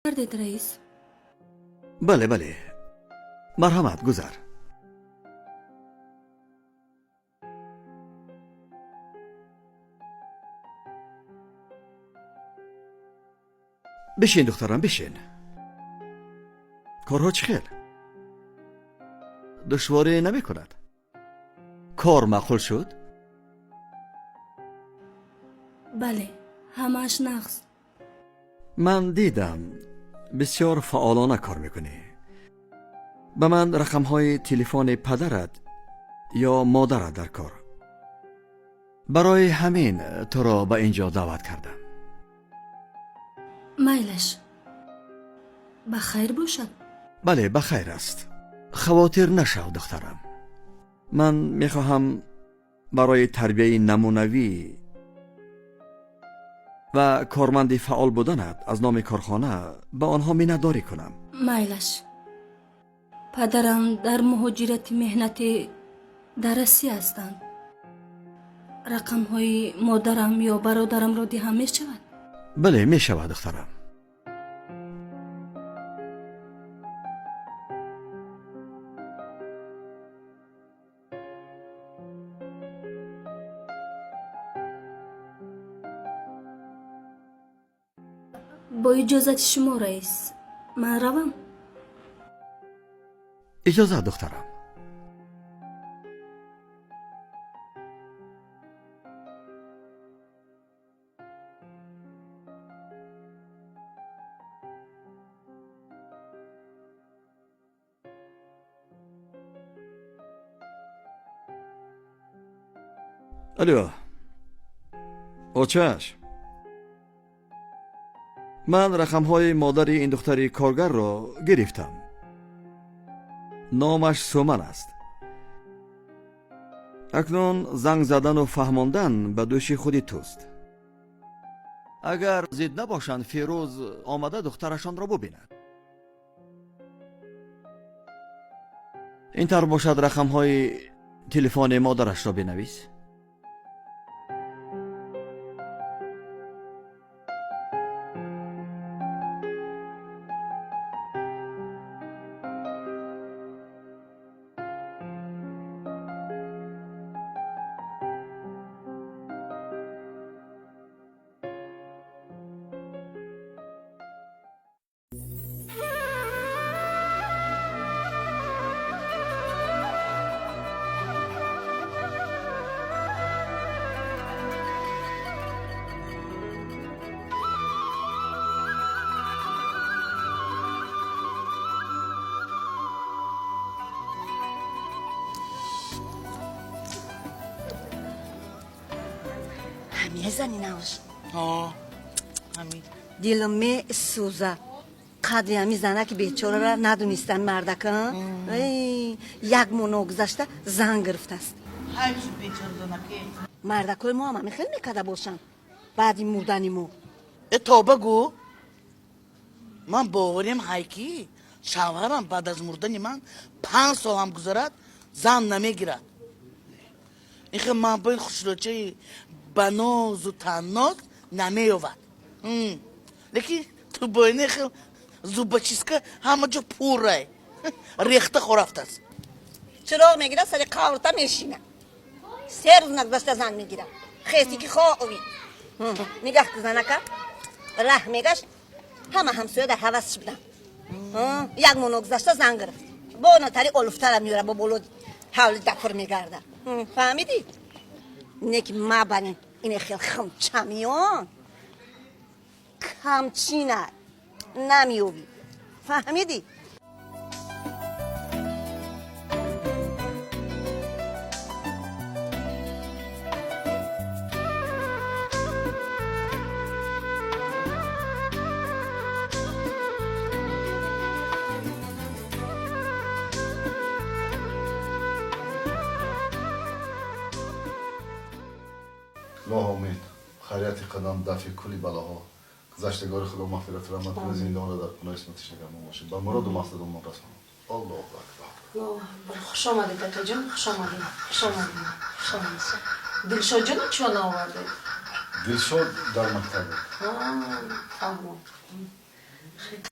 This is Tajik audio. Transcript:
Кардед, раис? Бале, бале, марҳамат, гузар. Бишин, духтарам, бишин. Корҳо чӣ хел? Душворӣ намекунад? Кор маъқул шуд? Бале, ҳамааш нағз. Ман дидам, бисёр фаъолона кор мекунӣ. Ба ман рақамҳои телефони падарат ё модарат дар кор. Барои ҳамин туро ба ин ҷо даъват кардам. Майлаш, ба хайр бошад. Бале, ба хайр аст, хавотир нашав, духтарам. Ман мехоҳам барои тарбияи намунавӣ ва корманди фаъол буданат аз номи корхона ба онҳо миннатдорӣ кунам. Майлаш. Падарам дар муҳоҷирати меҳнатӣ дар Россия ҳастанд. Рақамҳои модарам ё бародарамро диҳам, мешавад? Бале, мешавад, духтарам. Бо иҷозати шумо, раис, ман равам. Иҷозат, духтарам. Алё, очаш, ман рақамҳои модари ин духтари коргарро гирифтам. Номаш Суман аст. Акнун занг задану фаҳмондан ба дӯши худи туст. Агар зид набошанд, Фирӯз омада духтарашонро бубинад. Ин тавр бошад, рақамҳои телефони модарашро бинавис. Мезани навш? Ҳамин. Дилам месӯза. Қадри ҳами занаки бечорара надонистан мардака. Як моҳ ногузашта зан гирифтааст. Ҳайф шуд бечора занаке. Мардакои мо ҳам ҳамин хел мекарда бошанд баъди мурдани мо. Э, тоба гӯ, ман боварем ҳай, ки шавҳарам баъд аз мурдани ман 5 сол ҳам гузарад, зан намегирад. Ин хел ман бо ин хушрӯчаи ба нозу танноз намеёвад. Лекин ту бо ин хел зубочистка ҳама ҷо пуррай рехта хорафтааст. Чироғ мегирад, сари қаврта мешина. 3 рӯз нагузашта зан мегирад. Хести ки хови нигаҳ ку, занака раҳ мегашт, ҳама ҳамсоя дар ҳавасш буданд. Як моҳ ногузашта зан гирифт. Бо натари олуфтара меёра, бо боло ҳавли дакур мегарда. Фаҳмидӣ? Не ки мабанин ине хел химчамиён камчина намеёвӣ, фаҳмидӣ? Илоҳ, омин. Хайрияти қадам, дафъи кулли балоҳо. Гузаштагори худо мағфирату раҳмат кунад, зиндаонро дар паноҳи исматиш нигаҳбон бошад, ба муроду мақсадамон расонад. Аллоҳу акбар. Хуш омадед, акаҷон, хуш омадед, хуш омадед, хуш омадед. Дилшодҷоно чиро наовардед? Дилшод дар мактаб. Фаҳмо.